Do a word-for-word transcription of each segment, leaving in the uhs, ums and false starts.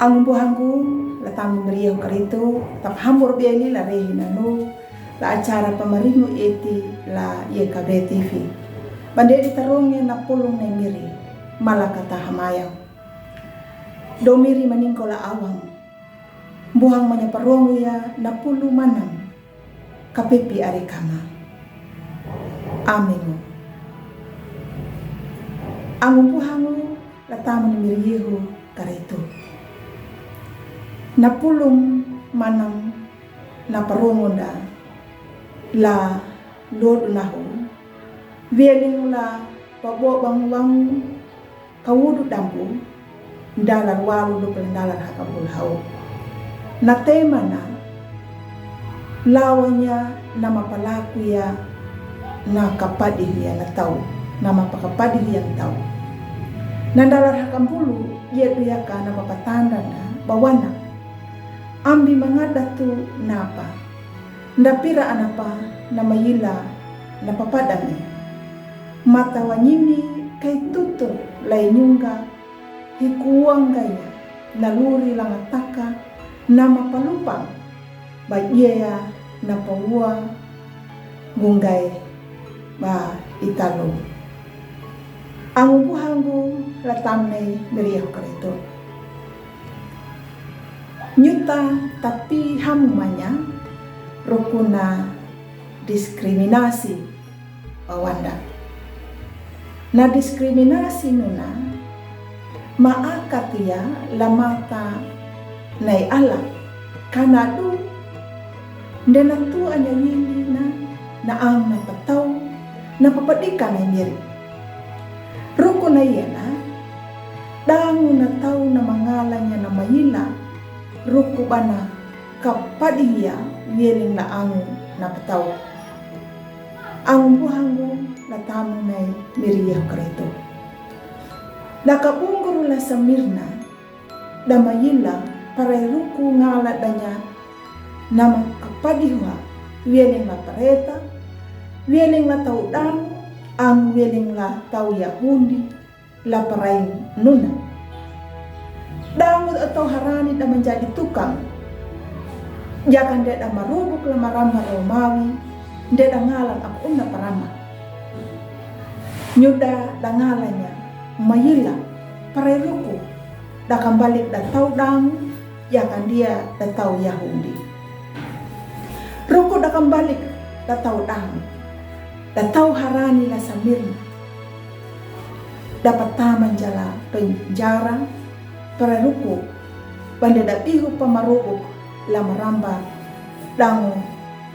Angu buhanggu, la tamu mirihu Karitu, tap hambur beli la rehi nanu, la acara pamaringu eti la Y K B T V. Bande di taronge na pulung na miri, malakata hamayang. Do miri maningko la awang. Buhang manya parongu ya na pulu manang. Kapepi ari kama. Aminu. Angu buhangu la tamu ni mirihu Karitu. Na pulung manang na parongu da la lodu nahu. Vieling la pabo bang wang kawudu dambu, dalar walu dupel dalar hakabul hau. Na temana, lawanya nama palaku ya, na kapadi ya na tau, nama pakapadi ya na tau. Na dalar hakabulu, ya duyaka na papatanda na bawana. Ambi mangadatu napa. Ndapira anapa na mayila na papadami. Mata wanyimi kai tutur lai nyunga hikuwangainya na luri langataka na mapalupang ba yea na pawua gungai ba italu. Angu buhangu la tamu ni mirihu Karitu. Nyuta tapi hamu manya rukuna diskriminasi bawanda. Na diskriminasi nuna maakat ya lamata nai ala kanadu. Ndena tu anya wili na na ang na patau na papadika na miri. Ruku na yena dangu na tau na mangalanya na mayila ruku bana kapadi ya wieling la angu na patau. Angu buhangu la tamu nai miri ya Karitu. Da kabunguru la Samirna da mayila parai ruku ngala danya nama kapadi hua wieling la pareta, wieling la tau dangu, ang wieling la tau Yahudi, la parai nuna. Dangu atau harani da manjadi tukang. Jakan de da marubuk la marama Romawi, de da ngalan aku unna parama. Nyuda da ngalanya mayila parai ruku da kambalik da tau dangu, jakan dia da tau Yahudi. Ruku da kambalik da tau dangu, da tau harani la Samirna. Dapat taman jala penjara parai ruku bande da bihu pamarubuk la maramba dangu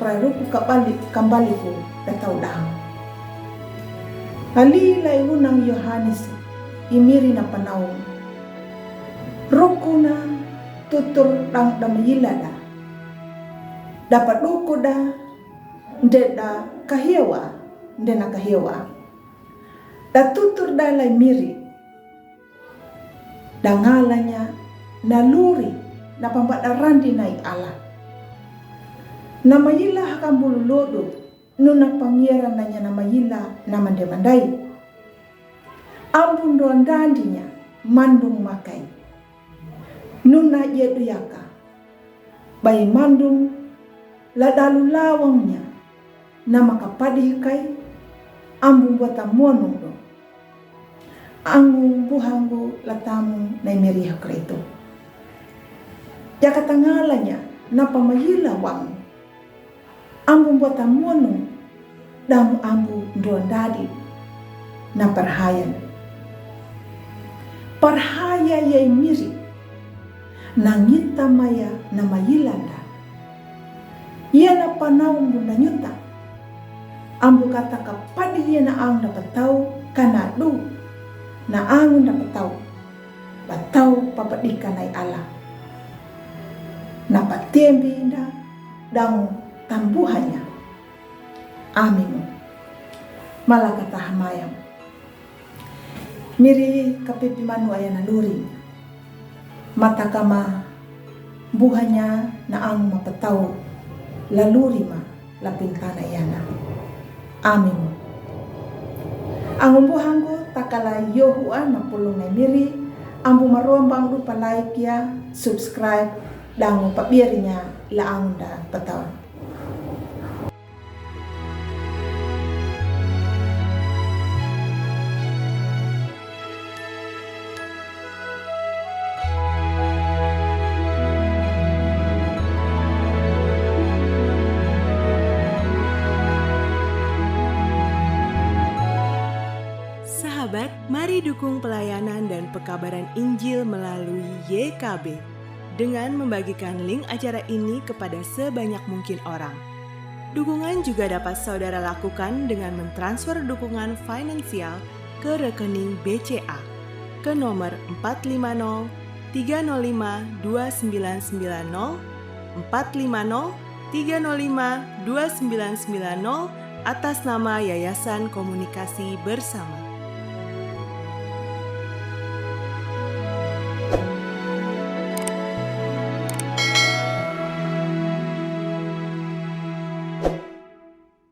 parai ruku kabalik kambaliku da tau dangu. Ali lai unang Yohanes imiri na panau. Ruku na tutur dang da mayila da. Dapat duku da nde da kahewa nde na kahewa. Da tutur da lai miri. Da ngalanya na luri na pambada randi nai ala. Na mayila hakambulu lodu nuna pangiara nanya na mayila na mande mandai. Ambun doan dandinya mandung makai. Nuna ye duyaka. Bai mandung la dalu lawangnya na makapadi kai ambu buata muanung do. Angu buhangu la tamu nai miri ha Karitu. Jaka tangalanya na pamayila wang. Ambu buata muanung damu ambu ndoan dadi na parhayan. Parhaya yai miri na ngita maya na mayilanda. Ia na panau mbu na nyuta. Ambu kata kapadi ia na ang na patau kana du na ang na patau. Patau papadika nai ala. Na patembi nda damu tambuhanya. Aminu. Malakata hamayam. Miri kapipi manu aya na luri. Mata kama buhanya na ang mapatau la luri ma la pintana yana. Amin. Angu buhangu takala yohua na pulung na miri ambu marombang du palai kia Subscribe, dangu pabirnya la angunda patau. Sahabat, mari dukung pelayanan dan pekabaran Injil melalui Y K B dengan membagikan link acara ini kepada sebanyak mungkin orang. Dukungan juga dapat saudara lakukan dengan mentransfer dukungan finansial ke rekening B C A ke nomor empat lima nol tiga nol lima dua sembilan sembilan nol, empat lima nol tiga nol lima dua sembilan sembilan nol, atas nama Yayasan Komunikasi Bersama.